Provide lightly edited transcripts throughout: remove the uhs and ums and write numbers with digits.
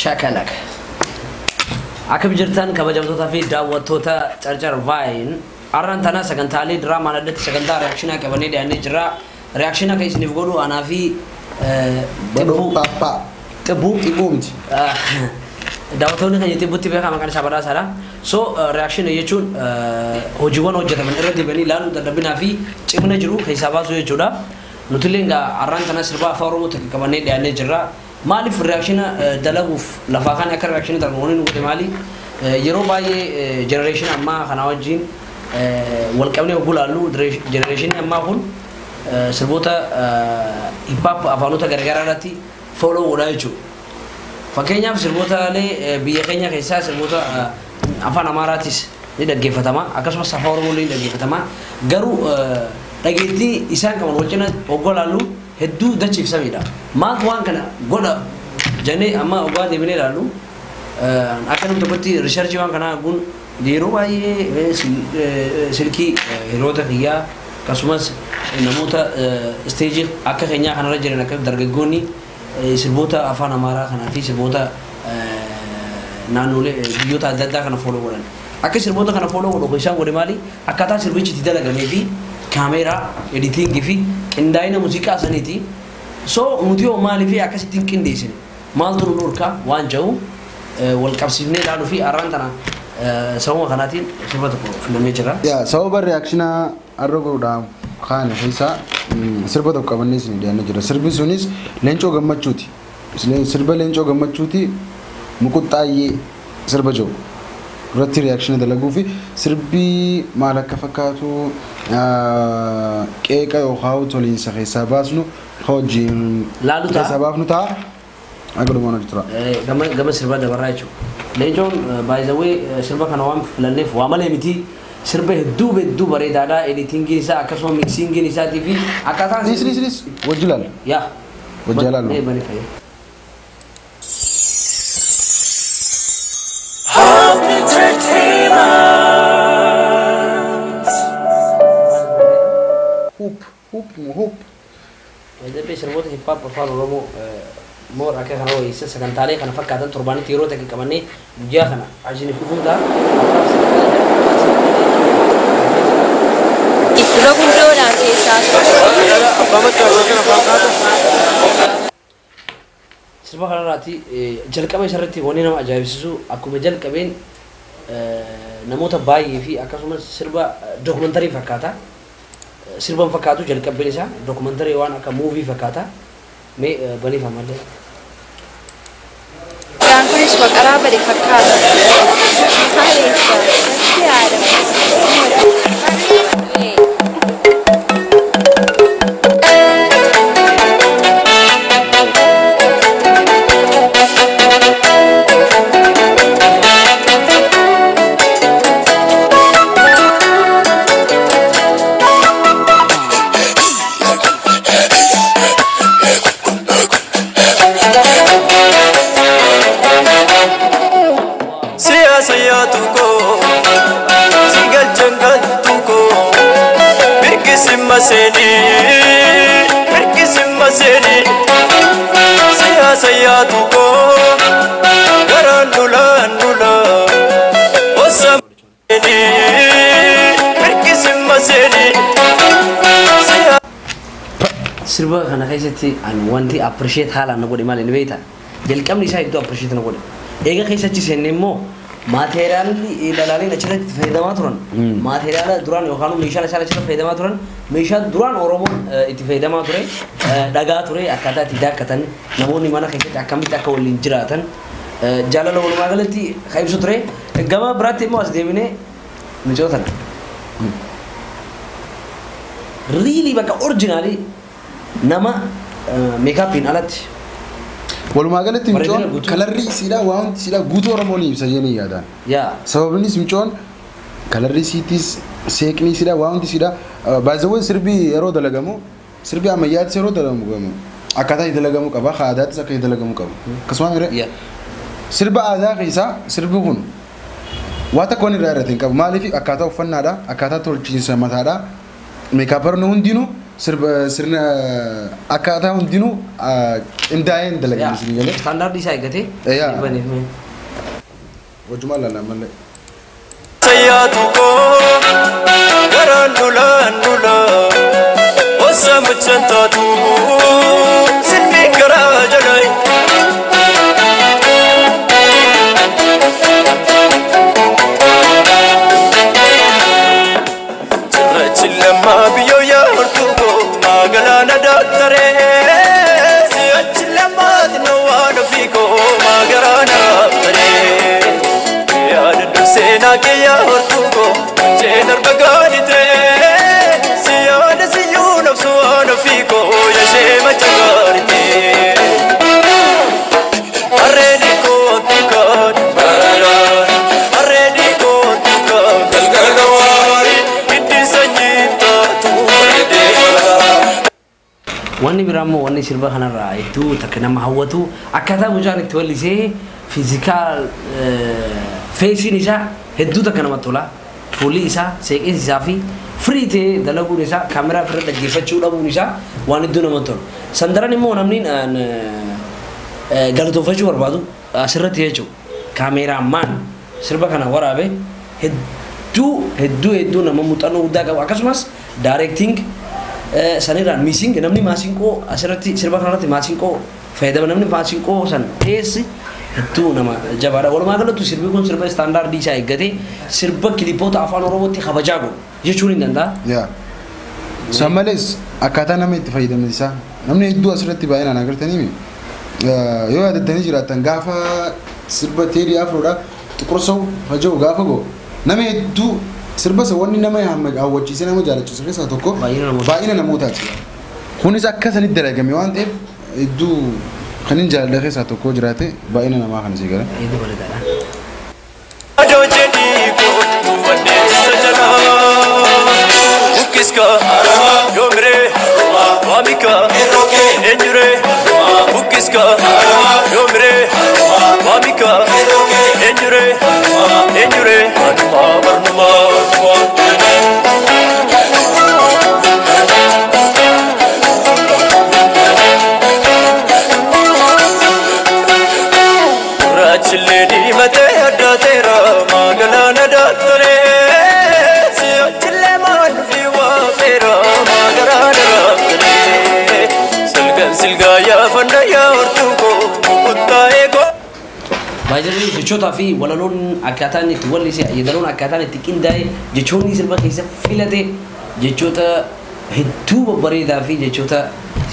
Shakalak. Akkam jirtan kabajamtootaa fi daawwattoota Carcar Vine. Har'aan tana sagantaalee diraamaan addatti sagantaa reakshinaa qabannee dhiyaannee jirra. Reakshinaa kan isiniif godhu anaa fi Badoo Paappaa. Xibbuu. Xibbuu miti. Daawwattoonni keenya Xibbuutti beekamaa maqaan isaa badhaasaadha. So reakshinii jechuun hojiiwwan hojjetaman irra deebi'anii ilaaluun dadhabinaa fi cimina jiru keessaa baasuu jechuudha. Nuti illee egaa har'aan tana sirba afaan Oromoo tokko qabannee dhiyaannee jirra. Maaliif reaakshina dalaguuf lafaa kan akka reaakshina dalagu wanni nu godhe maali? Yeroo baay'ee jenereeshinii ammaa kana wajjin wal qabnee hogguu ilaallu jenereeshinii ammaa kun sirboota hip hop afaanota garagaraa irratti follow godhaa jechuudha. Fakkeenyaaf sirbootaalee biyya keenya keessaa sirboota afaan Amaaraatis ni dhaggeeffatama akkasumas afaan Oromoo ni dhaggeeffatama. Garuu dhageettii isaan qaban wal cina hogguu ilaallu hedduu dachiifsamiidha. Maaltu waan kana godha jennee amma hoggaa deebinee ilaallu akka namni tokkotti riisharchii waan kanaa kun yeroo baay'ee silkii hiriyoota kiyyaa akkasumas namoota isteejii akka keenyaa kanarra jiran akka dargaggoonni sirboota afaan Amaaraa kanaa fi sirboota naannolee biyyoota adda addaa kana fooloo godhan. Akka sirboota kana fooloo godhu isaan godhe maali? Akkaataa sirbichi itti dalagamee fi kaameeraa, editingii fi qindaa'ina muuziqaa saniiti. So nuti hoo maaliif akkasitti hin qindeessine? Maaltu nu dhorka waan jedhu wal qabsiifnee ilaaluu fi har'aan tana sababa kanaatiin sirba tokko filannee jira. Yaa sababa reaakshinaa har'a godhuudhaaf kaane keessaa sirba tokko qabannee isin dhiyaannee jira. Sirbi sunis Leencoo Gammachuuti. Sirba Leencoo Gammachuuti muquxxaayyee sirba jiru irratti reaakshina dalaguu fi sirbi maal akka fakkaatu qeeqa yookaan toliinsa keessaa baasnu hojiin Laalu ta'a. keessaa baafnu ta'a. Akka dhumaan hojii tura. Gama sirbaa dabarraa jechuudha. Leencoon by the way sirba kana waan filanneef waa malee miti. Sirba hedduu hedduu bareedaadha. Editingiin isaa akkasuma miksiingiin isaatii fi akkaataan Dhiis dhiis dhiis wajji ilaalla. Yaa. Wajji ilaallu. Bani fayyada. Hope Entertainment. Hoop hoop hoop. Wajjabee sirboota hip hop afaan Oromoo moor akka kana wayyeessa sagantaalee kana fakkaatan torbaanitti yeroo takka qabannee guyyaa kana isiniif dhufuun ta'a. Iddoo gundoodhaan keessaa Sirba kanarraati jalqaba isarratti wanni nama ajaa'ibsiisu akkuma jalqabeen namoota baay'ee fi akkasumas sirba dookumantarii fakkaata. Sirban fakkaatu jalqabeen isaa dookumantarii waan akka muuvii fakkaata. Mee baniif ammallee. Mucaan kunis waqaraa bade fakkaata. Maal eessa? Natti yaada. Siyaasa yaatu koo si galchan galtu koo mirgisimma seenii mirgisimma seenii siyaasa yaatu koo garaan dulaan dulaa osa seenii mirgisimma seenii siyaasa. Sirba kana keessatti ani wanti appreciate haalaan na godhe maali ni beektaa? Jalqabni isaa hedduu appreciate na godhe. Eega keessatti seenne immoo maateeriyaalli dhalaaleen achirratti itti fayyadamaa turan. Maateeriyaala duraan yookaan meeshaan isaan achirratti fayyadamaa turan meeshaa duraan Oromoon itti fayyadamaa ture dhagaa ture akkaataa itti daakkatan namoonni mana keessatti akkamitti akka waliin jiraatan jaalala walumaa galatti kan ibsu ture. Gama biraatti immoo as deebinee micoota really bakka originaalii nama meekaappiin alatti Walumaa galatti Bareedina micoon guutuu. Kalarri isiidhaa waa hundi isiidhaa guutuu Oromoo ni ibsa jennee yaadaan. Yaa. Sababnis micoon kalarri isiitis seeqni isiidhaa waa hundi isiidhaa baay'ee sirbi yeroo dalagamu sirbi ammayyaattis yeroo dalagamu akkaataa itti dalagamu qaba aadaattis akka itti dalagamu qaba. Akkasuma mire Yaa. sirba aadaa keessaa sirbi kun waa takka waan irraa irratti hin qabu maaliif akkaataa uffannaadhaa akkaataa tolchiinsa mataadhaa meekaaparni hundinuu Sirba sirna akkaataa hundinuu qindaa'een dalagame isin galee. Istaandaardii isaa eeggatee. Yaa. Baneef mee. Wajumaa laalaa malee. Sayyaatu koo garaan lolaan lola osa mucaan taatu silmi garaa jalaa. Cirrachi lammaa biyyoo yaa hortuu koo maagalaana daaktaree si'achi lammaati na waan ofii koo maagaraana raabtaree. Yaadadhu seenaa kiyya hortuu koo munceen arba gaaditee si yaada siyyuu nabsu waan ofii koo yashee macha gaaritee. Harreeni kootu kaan bararaan harreeni kootu kaan galgala waari hiddi sanyii taatu bareedee. Wanni biraa immoo wanni sirba kanarraa hedduu takka nama hawwatu akkaataa mucaan itti wallisee physical faceiin isaa hedduu takka namatti tola. Fuulli isaa, seeqinsi isaa fi firii ta'ee dalaguun isaa kaameraa ofirra dhaggeeffachuu dhabuun isaa waan hedduu namatti tolu. Sandaran immoo namni galatoofachuu barbaadu asirratti jechuudha. Cameraman sirba kana waraabe hedduu hedduu hedduu nama muuxannoo guddaa qabu akkasumas directing sanirraan mixing namni maasinqoo asirratti sirba kanarratti maasinqoo fayyadama namni maasinqoo san dhiyeessi hedduu nama jabaadha. Walumaa galatti sirbi kun sirba istaandaardii isaa eeggate sirba kilipoota afaan Oromootti kabajaa godhu jechuun hin danda'a. Yaa. San malees akkaataa nama itti fayyadamne isaa namni hedduu asirratti baay'inaan agartanii yoo yaadattanii jiraattan gaafa sirba Teedii Afroodha Xuqur Saw haja'u gaafa ga'u nama hedduu sirba isa wanni nama hawwachiisee nama jaalachiisu keessaa tokko Baay'ina namootaa. Baay'ina namootaati. Kunis akka sanitti dalagame waan ta'eef hedduu kan hin jaaladha keessaa tokko jiraate baay'ina namaa kana sii gara. Hedduu bareedaadha. Adoo jedhii kootu wanneessa jalaa Bukkiska yoomiree waamika eenyuree Bukkiska yoomiree waamika eenyuree eenyuree anumaa barnumaa. Gurraachillee diimatee addaateera maagalaana daaktaree si'achillee maal fi waafeera maagaraana raabtaree silgaan silgaa yaafanda yaa hortuu koo mukuttaa'ee koo. Baay'inni jechootaa fi walaloon akkaataan itti wallise yeedaloon akkaataan itti qindaa'e jechoonni sirba keessa filate jechoota hedduu babbareedaa fi jechoota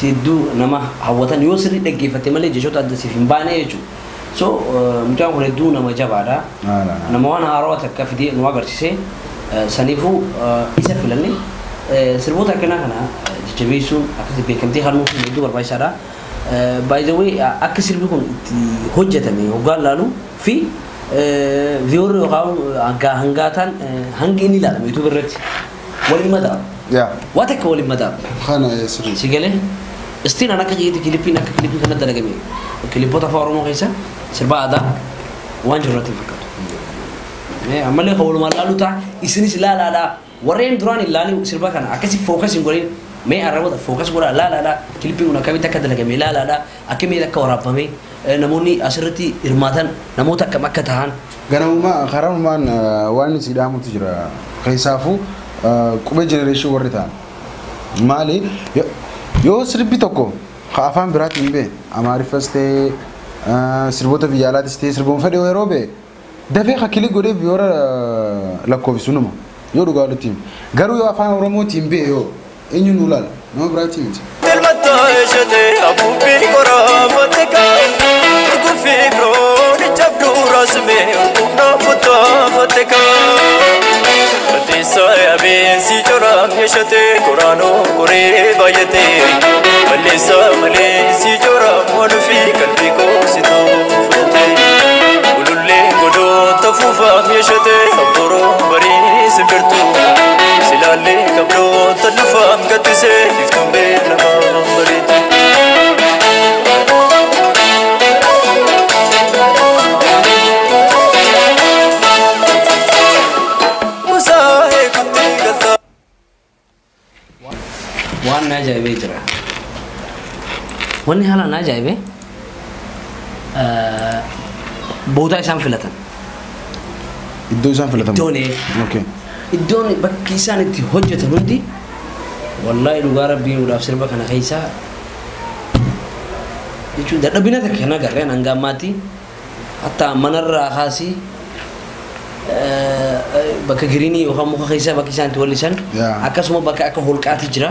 hedduu nama hawwatan yoo sirrii dhaggeeffatte malee jechoota adda siif hin baane jechuudha. So mucaan kun hedduu nama jabaadha. Haala. Nama waan haarawaa takka fidee nu agarsiise saniifuu isa filanne sirboota akkanaa kana jajjabeessuun akkasi beekamtii kennuu hedduu barbaachisaadha. By the way, akka sirbi kun itti hojjetame hoggaan laalu fi viewerri yookaan hangaataan hangi inni ilaalame YouTube irratti waliin madaala. Yaa. Waa takka waliin madaala. Kana sirrii. Si galee istiin an akka jiiti kilippiin akka kilippii kana dalagame kilippoota afaan Oromoo keessa sirba aadaa waan jiru irratti hin fakkaatu. Ammallee kan walumaan laalu ta'a isinis ilaalaadha warreen duraan hin laalin sirba kana akkasi focus hin godhin mee arrabota focus godhaa laalaadha kilippiin kun akkamitti akka dalagame ilaalaadha akkamitti akka waraabame namoonni asirratti hirmaatan namoota akkam akka ta'an. Ganamumaa karamumaan waan isin dhaamutu jira. Keessaafuu qubee generation warri ta'an. Maali yoo sirbi tokko ka afaan biraatiin bee Amaariffas ta'ee sirboota biyya alaatis ta'ee sirboon fedhe yeroo bee dafee ka click godhee viewer lakkoofsisu numa yoo dhugaa walitti himu. Garuu yoo afaan Oromootiin bee yoo eenyu nu ilaala nama biraatiin miti. Ilmataa ishee abuubbii qoraafatte kaan Urguffii biroon jabduu raasmee urgufnaa futtaafatte kaan Balleessaa yaabeensi coraam yeeshatee qoraanoo qoree baay'atee Balleessaa malee si coraam waan ofii qalbii koosituu fudhatee Ulullee godoota fuufaam yeeshatee abboroo barii simbirtuu Silaallee qabdoota lufaam gattisee iftuun beelamaa bareedu. Musaa eeguutti galtaa. Waan na ajaa'ibee jira. Wanni haala na ajaa'ibee boodaa isaan filatan. Iddoo isaan filatamu. Iddoon Okay. iddoon bakki isaan itti hojjetan hundi wallaahi dhugaa rabbii nuudhaaf sirba kana keessaa jechuun dadhabina takka hin agarreen hanga ammaatti hatta manarraa kaasii bakka giriinii yookaan muka keessaa bakki isaan itti wallisan Yeah. akkasuma bakka akka holqaati jira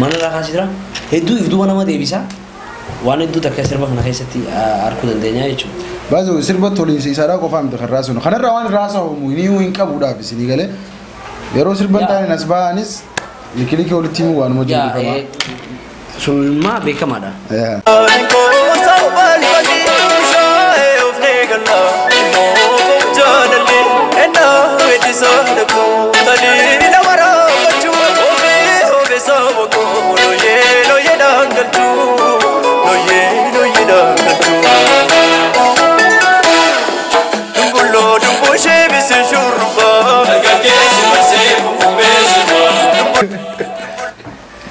manarraa kaasii jira hedduu if duuba nama deebisa waan hedduu takka sirba kana keessatti arguu dandeenya jechuudha. Baay'ee sirba toliinsa isaadhaa qofaa miti kan raasinu. Kanarraa waan raasamu ni hin qabuudhaaf isinii galee yeroo sirban taaneen as ba'anis likilikii walitti himuu waanuma jiru Yaa, beekamaa. Sun maa beekamaadha. Yaa.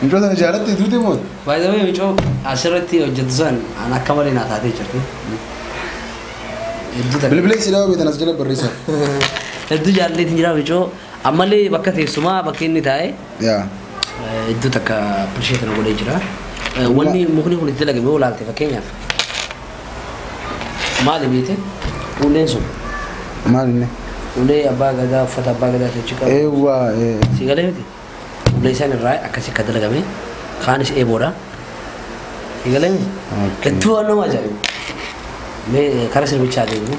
Mucoo sana jaalatti tuute moo? By the way, mucoo asirratti hojjetu san an akka malee naa taatee jirti. Hedduu takka. Bilbilee si dhawa beektan as jala barreessaa. Hedduu jaallattiin jira mucoo ammallee bakka teessumaa bakka inni taa'e Yaa. hedduu takka appreciate na godhee jira. Wanni mukni kun itti dalagame yoo ilaalte fakkeenyaaf maali beekte uleen sun Maal inni? ulee abbaa gadaa uffata abbaa gadaa ta'e qabu. Eewwaa. Si galee miti ulee isaan irraa akkasii akka dalagame kaanis eeboodha. Si galee miti Okay. hedduu waan nama ajaa'ibu. Mee kara sirbichaa deemu.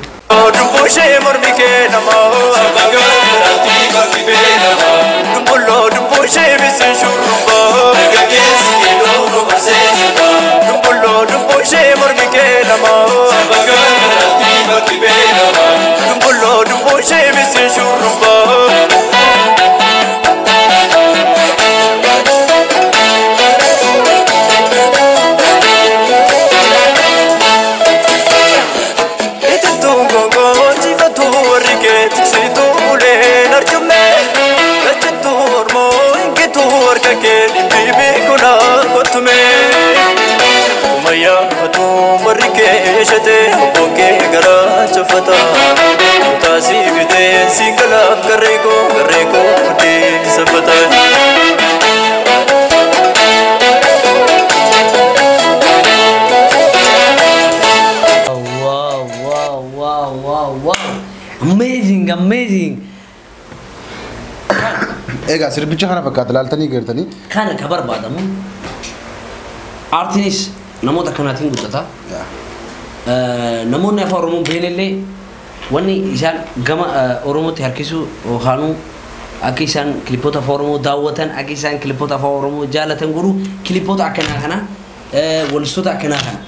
Dumbushee mormi kee namaa Dumbulloo dumbushee bisi shurrubbaa Dumbulloo dumbushee mormi kee namaa Dumbulloo dumbushee bisi shurrubbaa Itittuun gongoonjifatu warri kee tiksituu uleen arjummee Lachittuu ormoo hingituu harka kee dhibbii beekunaa kottumee Umayyaafatu warri kee eeshatee abboon kee garaa cufata Kutaasii bitee siin galaaf garree koo garree koo guddee saffata. Wow. Amazing, amazing. Egaa sirbicha kana fakkaata laaltanii gartanii. Kana ka barbaadamu aartiinis namoota akkanaatiin guddata. Yaa. Namoonni afaan Oromoo beelellee wanni isaan gama Oromootti harkisuu yookaanuu akka isaan kilipoota afaan Oromoo daawwatan akka isaan kilipoota afaan Oromoo jaalatan godhu kilipoota akkanaa kana wallistoota akkanaa kana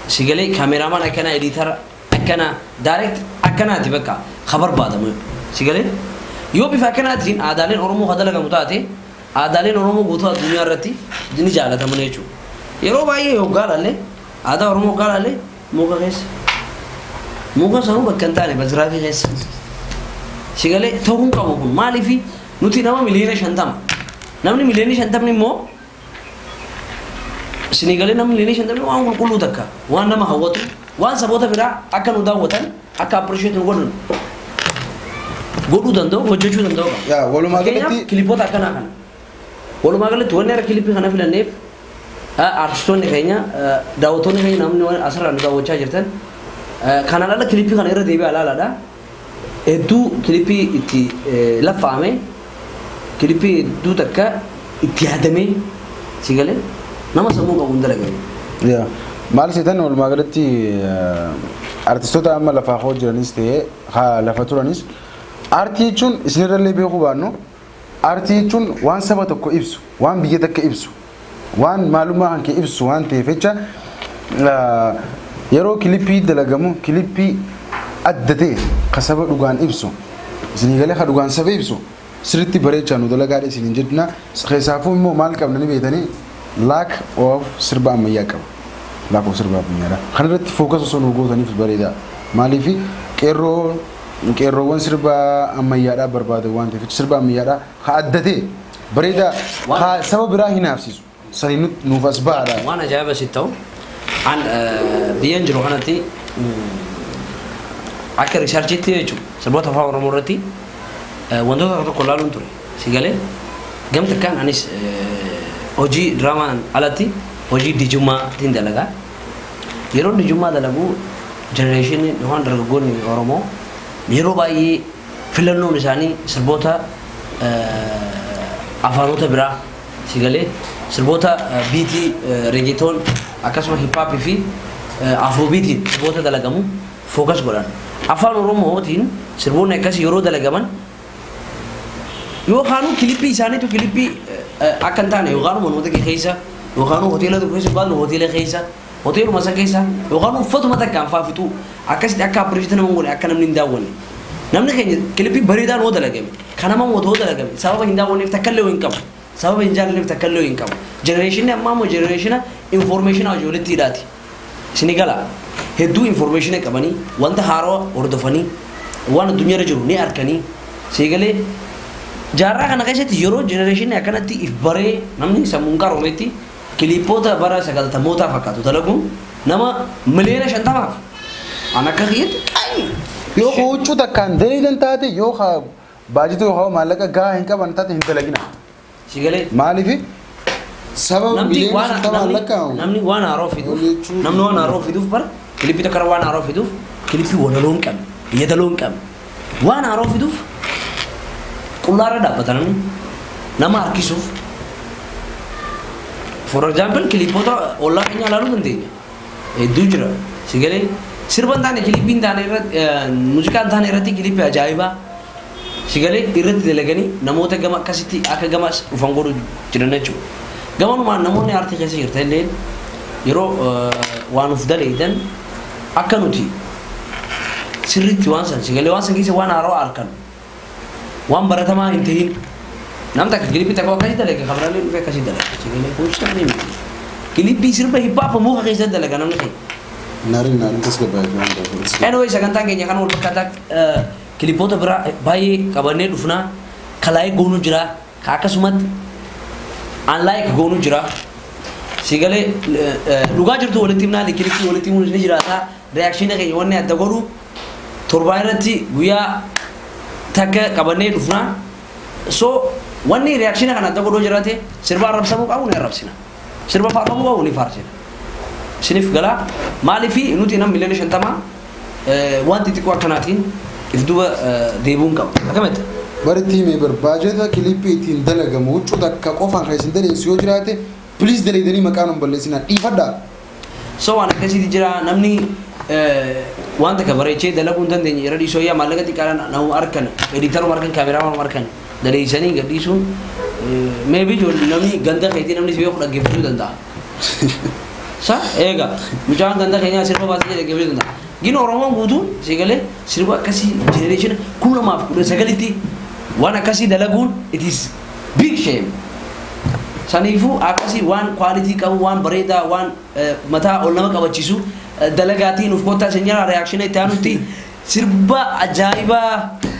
sigalee kaameraamaan akkanaa ediitara akkanaa direct akkanaati bakka ka barbaadamu sigalee yoo bifa akkanaatiin aadaaleen Oromoo ka dalagamu taate aadaaleen Oromoo guutuu addunyaa irratti ni jaalataman jechuudha. Yeroo baay'ee yoggaa ilaalle aadaa Oromoo yoggaa ilaalle muka keessa muka sanuu bakka hin taane basiraafii keessa sigalee ta'uu hin qabu kun maaliifi nuti nama 50 miliyoona namni 50 miliyoonni immoo sinigalee namni 50 miliyoonni waan qulqulluu takka waan nama hawwatu waan saboota biraa akka nu daawwatan akka appreciate nu godhan godhuu danda'u hojjechuu danda'u qaba. Yaa walumaa Fakkeenyaaf galatti kilipoota akkanaa kana. Walumaa galatti wanni har'a kilipii kana filanneef artistoonni keenya daawwattoonni keenya namni waan asirraa nu daawwachaa jirtan kanaan ala kilipii kana irra deebi'aa ilaalaadha. Hedduu kilipii itti laffaa'ame kilipii hedduu takka itti yaadamee si galee nama sammuu qabu hin dalagame. Yaa. Maal seetan walumaa galatti artistoota amma lafaa hoo jiranis ta'ee haa lafa turanis aartii jechuun isinirrallee beekuu baannu aartii jechuun waan saba tokko ibsu waan biyya takka ibsu waan maalummaa kan kee ibsu waan ta'eef jecha yeroo kilipii dalagamu kilipii adda ta'e ka saba dhugaan ibsu isinii galee ka dhugaan saba ibsu sirriitti bareechaa nu dalagaadha isiniin jedhina keessaafuu immoo maal qabna ni beektanii lack of sirba ammayyaa qaba. Lack of sirba ammayyaadha. Kana irratti focus osoo nu gootaniif bareeda. Maaliif qeerroo qeerroowwan sirba ammayyaadhaa barbaadan waan ta'eef sirba ammayyaadhaa ka adda ta'e Bareedaa saba biraa hin hafsiisu. Sani nuuf as ba'aadha. Waan ajaa'iba si ta'u an biyyan jiru kanatti akka riisarchiitti jechuudha sirboota afaan Oromoo irratti wantoota tokko tokko ilaaluun ture. Si galee gamta kan anis hojii diraamaan alatti hojii dijummaatiin dalagaa. Yeroo dijummaa dalagu jenereeshinii yookaan dargaggoonni Oromoo yeroo baay'ee filannoon isaanii sirboota afaanota biraa si galee sirboota biitii reegetoon akkasuma hiphaappii fi afroobiitiin sirboota dalagamu fookas godhan. Afaan Oromootiin sirboonni akkasii yeroo dalagaman yookaan kilippii isaaniitu kilippii akka hin taane yookaan manoota keessa yookaan hoteela tokko keessa yookaan hoteela keessa hoteeluma isa keessa yookaan uffatuma takkaan faafitu akkasitti akka appiriisita nama godhe akka namni hin daawwanne. Namni keenya kilippii bareedaan hoo dalagame kan nama mootu hoo dalagame sababa hin daawwanneef takka illee hin qabu. Sababa hin jaallanneef takka illee hin qabu. Jenereeshinni ammaa immoo jenereeshina infoormeeshinaa ijoolletti hidhaati. Isin gala hedduu infoormeeshina qabanii wanta haarawaa hordofanii waan addunyaarra jiru ni arkanii seegalee jaarraa kana keessatti yeroo jenereeshinni akkanatti if baree namni sammuun qaroometti kiliippoota bara 90mootaa fakkaatu dalaguun nama 50,000,000 an akka kiyyatti qaanii. Yoo huccuu takkaan daleedan taate yoo baajata yoo maallaqa gahaa hin qaban taate hin dalagina. Sigalee. Maaliif sababa 50,000,000 lakkaa'amu. Namni waan haaroo fiduuf namni waan haaroo fiduuf bara kilippii tokko waan haaroo fiduuf kilippii walaloo hin qabne yeedaloo hin qabne waan haaroo fiduuf qullaarra dhaabbata namni nama harkisuuf. For example kiliippoota ollaa keenya ilaaluu dandeenya. Hedduu jira. Sigalee sirba hin taane kilippii hin taane irratti muuziqaa hin taane irratti kilippii ajaa'ibaa sigalee irratti dalaganii namoota gama akkasitti akka gama dhufan godhu jiran jechuudha. Gamanumaan namoonni aartii keessa jirtan illee yeroo waan of daleedan akka nuti sirriitti waan san sigalee waan san keessa waan haarawaa argan waan baratamaa hin ta'in namni takka kilippii takka akkasii dalaga kameraalee dhufee akkasii dalaga sigalee kun sirrii miti. Kilippii sirba hiphaap muka keessa dalaga namni keenya. Naarin naarin tasgabbaa'ee waan ta'eef. Anyway sagantaan keenya kan wal fakkaataa kiliippoota biraa baay'ee qabannee dhufnaa kalaayee goonuu jira akkasumatti unlike goonuu jira. Sigalee dhugaa jirtu walitti himnaa kilippii walitti himuun ni jiraata reakshinii keenya wanni adda godhu torbaan irratti guyyaa takka qabannee dhufnaa. So wanni reakshinii kana adda godhuu jiraate sirba arrabsamuu qabu ni arrabsina. Sirba faarfamuu qabu ni faarsina. Isiniif galaa maaliifi nuti nam 50,000,000 wanti xiqqoo akkanaatiin if duuba deebi'uun qaba. Akkamitti? Baritti himee barbaajata kilippii ittiin dalagamu huccuu takka qofaan kan isin daleessu yoo jiraate please daleedanii maqaan hin balleessinaa dhiifadhaa. So waan akkasiitti jira namni waan takka bareechee dalaguu hin dandeenye irra dhiisoo yaa maallaqa xiqqaadhaan nama harkan editaruma harkan kaameraama harkan daleessanii gadhiisuun maybe namni ganda keetii namni si beeku dhaggeeffachuu danda'a. Sa eega mucaan ganda keenyaa sirba baasee dhaggeeffachuu danda'a. Gin Oromoon guutuun sigalee sirba akkasii jenereeshina 2019tti waan akkasii dalaguun it is big shame. Saniifuu akkasii waan kwaalitii qabu waan bareedaa waan mataa ol nama qabachiisu dalagaatiin uf kottaa isin jala reakshinii itti aanutti sirba ajaa'ibaa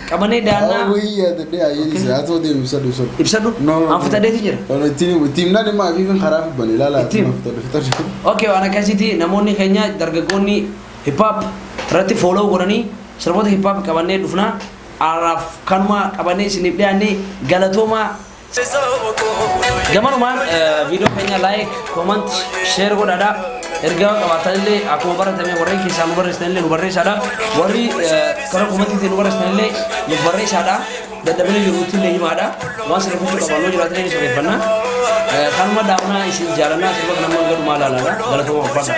qabannee daannaa. Wayii yaadadhee ayyee haa ta'u deemu ibsadhu ibsadhu. Ibsadhu? An fixadheeti jira. Ittiin naan immoo afiifin karaa fibbane ilaalaa. Ittiin? Okay waan akkasiiti namoonni keenya dargaggoonni hip hop irratti follow godhanii sirboota hip hop qabannee dhufnaa araaf kanuma qabannee isiniif dhiyaannee galatoomaa. Gamanumaan viidiyoo keenya like, comment, share godhaadha. Ergaa qabaatanillee akkuma baratame warreen keessaa nu barreessitanillee nu barreessaadha. Warri karaa koomentiitiin nu barreessitanillee nu barreessaadha. Dadhabina jiruutti illee himaadha. Waan sirreeffachuu qaban yoo jiraatan ni sirreeffanna. Kanuma daawwanaa isin jaalannaa sirba kana amma gadhumaa ilaalaadha. Galatooma uffadha.